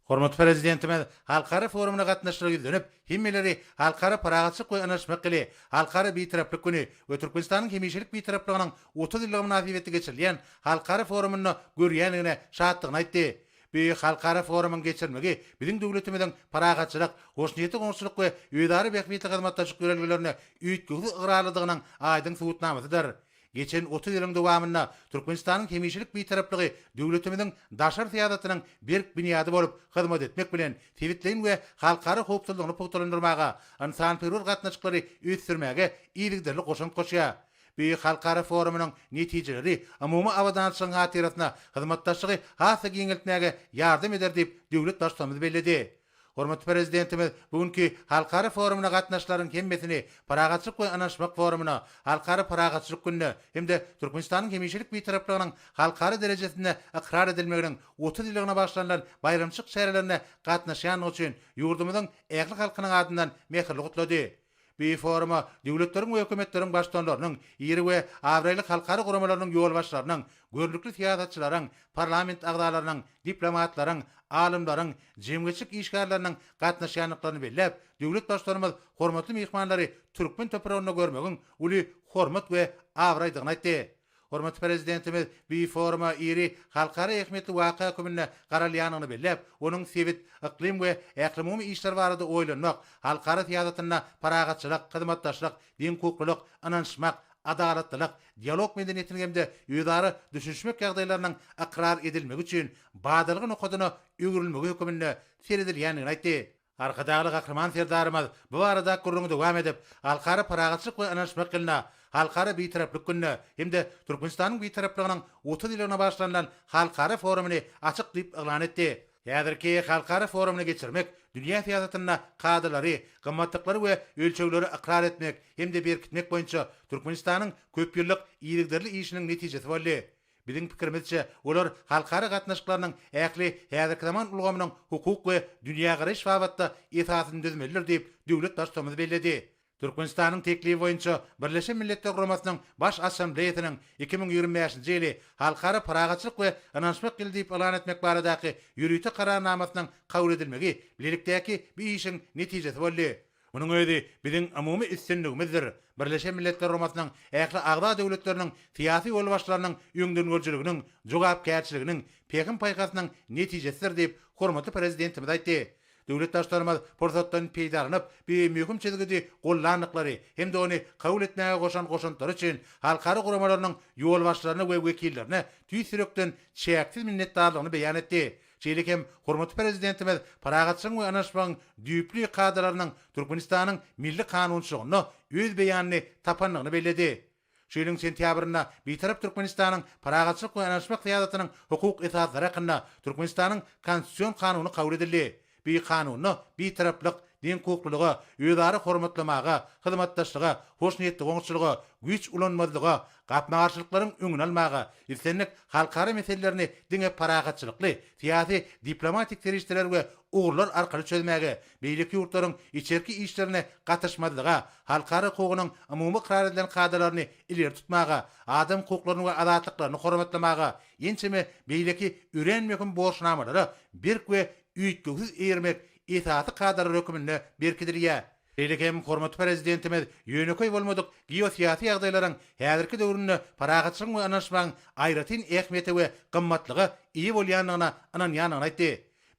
Hormatly Prezidentimiz halkara forumyna gatnaşyjylara ýüzlenip, hemmeleri Halkara parahatçylyk we ynanyşmak ýyly, Halkara Bitaraplyk güni we Türkmenistanyň hemişelik Bitaraplygynyň 30 ýyllygy mynasybetli geçirilýän halkara forumynda görýändigine şatdygyny aýtdy. Bu halkara forumyň geçirilmegi biziň döwletimiziň parahatçylyk, hoşniýetli goňşuçylyk we özara bähbitli hyzmatdaşlyk ýörelgelerine üýtgewsiz ygrarlydygynyň aýdyň subutnamasydyr. Geçen 30 ýylyň dowamynda Türkmenistanyň hemişelik Bitaraplygy döwletimiziň daşary syýasatynyň berk binýady bolup hyzmat etmek bilen, sebitleýin we halkara howpsuzlygyny pugtalandyrmaga, ynsanperwer gatnaşyklary ösdürmäge yzygiderli goşant goşýar. Bu halkara forumynyň netijeleri umumy abadançylygyň hatyrasyna hyzmatdaşlygy has-da giňeltmäge ýardam eder diýip, döwlet Baştutanymyz belledi. Hormatly Prezidentimiz bu günki halkara forumyna gatnaşyjylaryň hemmesini Parahatçylyk we ynanyşmak forumyna, Halkara parahatçylyk gününe hem-de Türkmenistanyň hemişelik Bitaraplygynyň halkara derejesinde ykrar edilmeginiň 30 ýyllygyna bagyşlanylan baýramçylyk çärelerine gatnaşýandygy üçin ýurdumyzyň ähli halkynyň adyndan mähirli gutlady. Bu foruma döwletleriň we hökümetleriň baştutanlarynyň, iri we abraýly halkara guramalarynyň ýolbaşçylarynyň, görnükli syýasatçylaryň, parlament agzalarynyň, diplomatlaryň, alymlaryň, jemgyýetçilik işgärleriniň gatnaşýandyklaryny belläp, döwlet Baştutanymyz hormatly myhmanlary türkmen topragynda görmegiň uly hormat we abraýdygyny aýtdy. Hormatly Prezidentimiz bu foruma iri halkara ähmiýetli waka hökmünde garalýandygyny belläp, onuň sebit, yklym we ählumumy işler barada oýlanmak, halkara syýasatynda parahatçylyk, hyzmatdaşlyk, deňhukuklylyk, ynanyşmak, adalatlylyk, dialog medeniýetiniň hem-de özara düşünişmek ýagdaýlarynyň ykrar edilmegi üçin badalga nokadyna öwrülmegi hökmünde seredilýändigini aýtdy. Arkadagly Gahryman Serdarymyz bu barada gürrüňi dowam edip, Halkara parahatçylyk we ynanyşmak ýylynda, Halkara Bitaraplyk gününe hem-de Türkmenistanyň Bitaraplygynyň 30 ýyllygyna bagyşlanylan halkara forumyny açyk diýip yglan etdi. Häzirki halkara forumyny geçirmek dünýä syýasatynda kadalary, gymmatlyklary we ölçegleri ykrar etmek hem-de berkitmek boýunça Türkmenistanyň köpýyllyk yzygiderli işiniň netijesi boldy. Biziň pikirimizçe, olar halkara gatnaşyklarynyň ähli häzirki zaman ulgamynyň hukuk we dünýägaraýyş babatda esasyny düzmelidir diýip, döwlet Baştutanymyz belledi. Türkmenistanyň teklibi boýunça Birleşen Milletler Guramasynyň Baş Assambleýasynyň 2025-nji ýyly Halkara parahatçylyk we ynanyşmak ýyly diýip yglan etmek baradaky ýörite Kararnamasynyň kabul edilmegi bilelikdäki bu işiň netijesi boldy. Munuň özi biziň umumy üstünligimizdir, Birleşen Milletler Guramasynyň ähli agza döwletleriniň syýasy ýolbaşçylarynyň öňdengörüjiliginiň, jogapkärçiliginiň, pähim-paýhasynyň netijesidir diýip, hormatly Prezidentimiz aýtdy. Döwlet Baştutanymyz pursatdan peýdalanyp, bu möhüm çözgüdi gollandyklary hem-de ony kabul etmäge goşan goşantlary üçin halkara guramalarynyň ýolbaşçylaryna we wekillerine tüýs ýürekden çäksiz minnetdarlygyny beýan etdi. Şeýle hem hormatly Prezidentimiz parahatçylygyň we ynanyşmagyň düýpli kadalarynyň Türkmenistanyň milli kanunçylygynda öz beýanyny tapandygyny belledi. Şu ýylyň sentýabrynda Bitarap Türkmenistanyň parahatçylyk we ynanyşmak syýasatynyň hukuk esaslary hakynda Türkmenistanyň Konstitusion kanuny kabul edildi. Bu kanunda Bitaraplyk, deňhukuklylyga, özara hormatlamaga, hyzmatdaşlyga, hoşniýetli goňşuçylyga, güýç ulanmazlyga, gapma-garşylyklaryň öňüni almaga, islendik halkara meselelerini diňe parahatçylykly, syýasy-diplomatik serişdeler we ugurlar arkaly çözmäge, beýleki ýurtlaryň içerki işlerine gatyşmazlyga, halkara hukugynyň umumy ykrar edilen kadalaryny ileri tutmaga, adam hukuklaryny we azatlyklaryny hormatlamaga, ençeme beýleki örän möhüm borçnamalara berk we üýtgewsiz eýermek esasy kadalar hökmünde berkidilýär. Şeýle hem hormatly Prezidentimiz ýönekeý bolmadyk geosyýasy ýagdaýlaryň häzirki döwründe parahatçylygyň we ynanyşmagyň aýratyn ähmiýete we gymmatlyga eýe bolýandygyna ynanýandygyny aýtdy.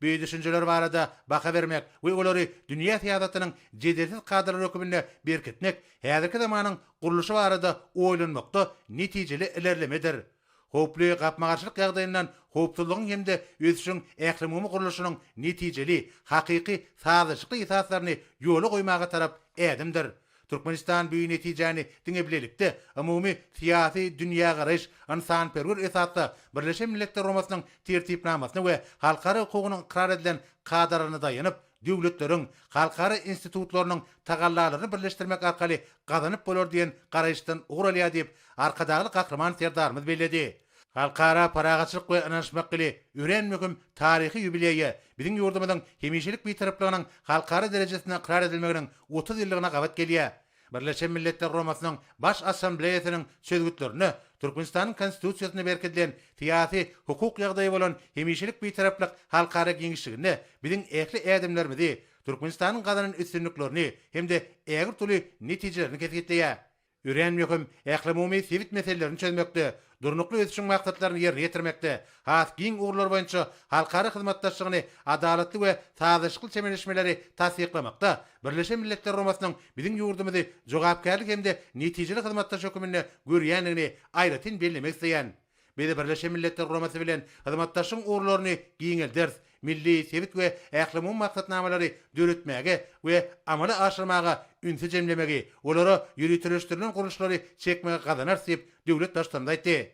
Bu düşünjeler barada baha bermek we olary dünýä syýasatynyň jedelsiz kadalary hökmünde berkitmek häzirki zamanyň gurluşy barada oýlanmakda netijeli ilerlemedir. Howply gapma-garşylyk ýagdaýyndan howpsuzlygyň hem-de ösüşiň ählumumy gurluşynyň netijeli, hakyky sazlaşykly esaslaryny ýola goýmaga tarap ädimdir. Türkmenistan bu netijäni diňe bilelikde, umumy syýasy dünýägaraýyş, ynsanperwer esasda Birleşen Milletler Guramasynyň Tertipnamasyna we halkara hukugynyň ykrar edilen kadalaryna daýanyp, döwletleriň, halkara institutlarynyň tagallalaryny birleşdirmek arkaly gazanyp bolar diýen garaýyşdan ugur alýar diýip, Arkadagly Gahryman Serdarymyz belledi. Halkara parahatçylyk we ynanyşmak ýyly örän möhüm taryhy ýubileýe, biziň ýurdumyzyň hemişelik Bitaraplygynyň halkara derejesinde ykrar edilmeginiň 30 ýyllygyna gabat gelýär. Birleşen Milletler Guramasynyň Baş Assambleýasynyň çözgütlerinde Türkmenistanyň Konstitusiýasynda berkidilen syýasy, hukuk ýagdaýy bolan hemişelik Bitaraplyk halkara giňişliginde biziň ähli ädimlerimizi, Türkmenistanyň gazanan üstünliklerini hem-de ägirt uly netijelerini kesgitleýär. Örän möhüm ählumumy sebit meselelerini çözmekde, Durnukly ösüşiň maksatlaryny ýerine ýetirmekde, has giň ugurlar boýunça halkara hyzmatdaşlygyny adalatly we sazlaşykly çemeleşmeleri tassyklamakda Birleşen Milletler Guramasynyň biziň ýurdumyzy jogapkärli hem-de netijeli hyzmatdaş höküminde görýändigini aýratyn bellemek isleýän. Biz Birleşen Milletler Guramasy bilen hyzmatdaşlygyň ugurlaryny giňelderis, milli, sebit we ählumumy maksatnamalary döretmäge we amala aşyrmaga ünsi jemlemegi, olara ýöriteleşdirilen gurluşlary çekmegi gazanarys diýip, döwlet Baştutanymyz aýtdy.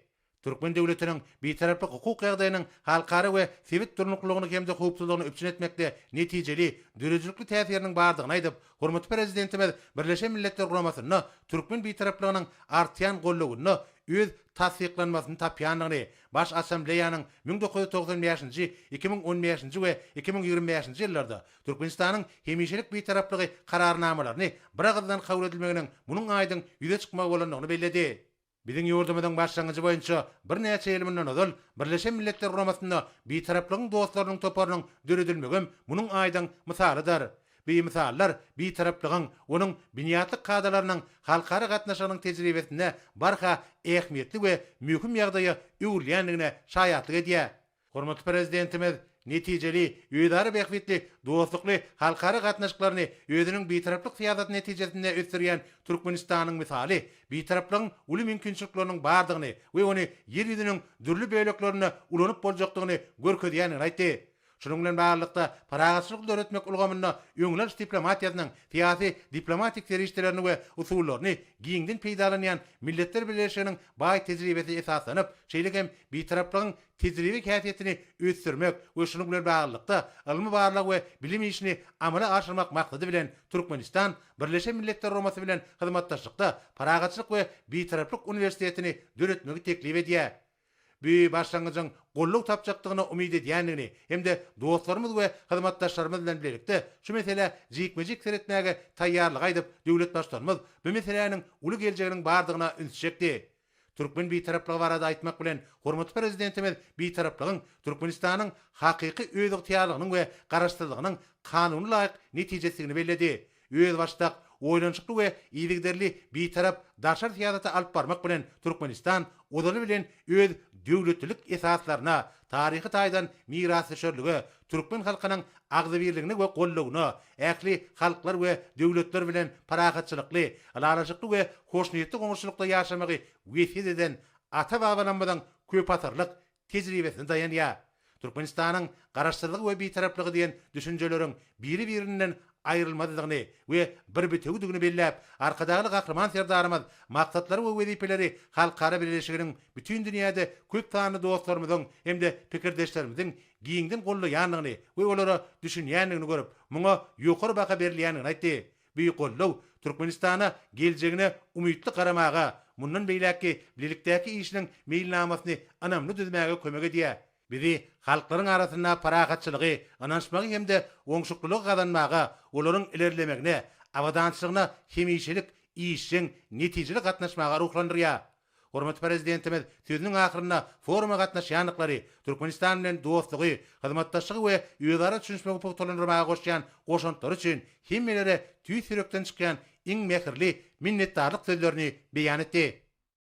Türkmen döwletiniň Bitaraplyk hukuk ýagdaýynyň halkara we sebit durnuklylygyny hem-de howpsuzlygyny üpjün etmekde netijeli, döredijilikli täsiriniň bardygyny aýdyp, hormatly Prezidentimiz Birleşen Milletler Guramasynda türkmen Bitaraplygynyň artýan gollawynda öz tassyklanmasyny tapýandygyny, Baş Assambleýanyň 1995-nji, 2015-nji we 2025-nji ýyllarda Türkmenistanyň hemişelik Bitaraplygy Kararnamalaryny biragyzdan kabul edilmeginiň munuň aýdyň ýüze çykmagy bolandygyny belledi. Biziň ýurdumyzyň başlangyjy boýunça birnäçe ýyl mundan ozal Birleşen Milletler Guramasynda Bitaraplygyň dostlarynyň toparynyň döredilmegem munuň aýdyň mysalydyr. Bu mysallar Bitaraplygyň, onuň binýatlyk kadalarynyň halkara gatnaşygynyň tejribesinde barha ähmiýetli we möhüm ýagdaýa öwrülýändigine şaýatlyk edýär. Hormatly Prezidentimiz netijeli, özara bähbitli, dostlukly halkara gatnaşyklaryny özüniň Bitaraplyk syýasaty netijesinde ösdürýän Türkmenistanyň mysaly Bitaraplygyň uly mümkinçilikleriniň bardygyny we ony Ýer ýüzüniň dürli böleklerinde ulanyp boljakdygyny görkezýändigini aýtdy. Şunuň bilen baglylykda, parahatçylygy döretmek ulgamynda öňüni alyş diplomatiýasynyň syýasy-diplomatik serişdelerini we usullaryny giňden peýdalanýan Milletler Bileleşiginiň baý tejribesine esaslanyp, şeýle hem Bitaraplygyň tejribe häsiýetini ösdürmek we şunuň bilen baglylykda, ylmy-barlag we bilim işini amala aşyrmak maksady bilen Türkmenistan Birleşen Milletler Guramasy bilen hyzmatdaşlykda Parahatçylyk we Bitaraplyk uniwersitetini döretmegi teklip edýär. Bu başlangyjyň goldaw tapjakdygyna umyt edýändigini hem-de dostlarymyz we hyzmatdaşlarymyz bilen bilelikde şu meselä jikme-jik seretmäge taýýarlygy aýdyp, döwlet Baştutanymyz bu meseläniň uly geljeginiň bardygyna ünsi çekdi. Türkmen Bitaraplygy barada aýtmak bilen, hormatly Prezidentimiz Bitaraplygyň Türkmenistanyň hakyky özygtyýarlygynyň we garaşsyzlygynyň kanuny laýyk netijesidigini belledi. Özbaşdak, oýlanyşykly we yzygiderli bitarap daşary syýasaty alyp barmak bilen Türkmenistan ozaly bilen öz döwletlilik esaslaryna, taryhy taýdan mirasdüşerlige, türkmen halkynyň agzybirligine we goldawyna, ähli halklar we döwletler bilen parahatçylykly, ylalaşykly we hoşniýetli goňşulykda ýaşamagy wesýet eden ata-babalarymyzyň köpasyrlyk tejribesine daýanýar. Türkmenistanyň Garaşsyzlygy we Bitaraplygy diýen düşünjeleriň biri-birinden aýrylmazdygyny we bir bitewüdigini belläp, Arkadagly Gahryman Serdarymyz maksatlary we wezipeleri halkara bileleşiginiň bütin dünýäde köp sanly dostlarymyzyň hem-de pikirdeşlerimiziň giňden goldaýandygyny we olara düşünýändigini görüp, muňa ýokary baha berilýändigini aýtdy. Bu goldaw Türkmenistana geljegine umytly garamaga, mundan beýläkki bilelikdäki işiniň meýilnamasyny ynamly düzmäge kömek edýär. Bizi halklaryň arasynda parahatçylygy, ynanyşmagy hem-de oňşuklylygy gazanmaga, olaryň ilerlemegine, abadançylygyna hemişelik, işjeň, netijeli gatnaşmaga ruhlandyrýar. Hormatly Prezidentimiz sözüniň ahyrynda foruma gatnaşýandyklary, Türkmenistan bilen dostlugy, hyzmatdaşlygy we özara düşünişmegi pugtalandyrmaga goşýan goşantlary üçin hemmelere tüýs ýürekden çykýan iň mähirli minnetdarlyk sözlerini beýan etdi.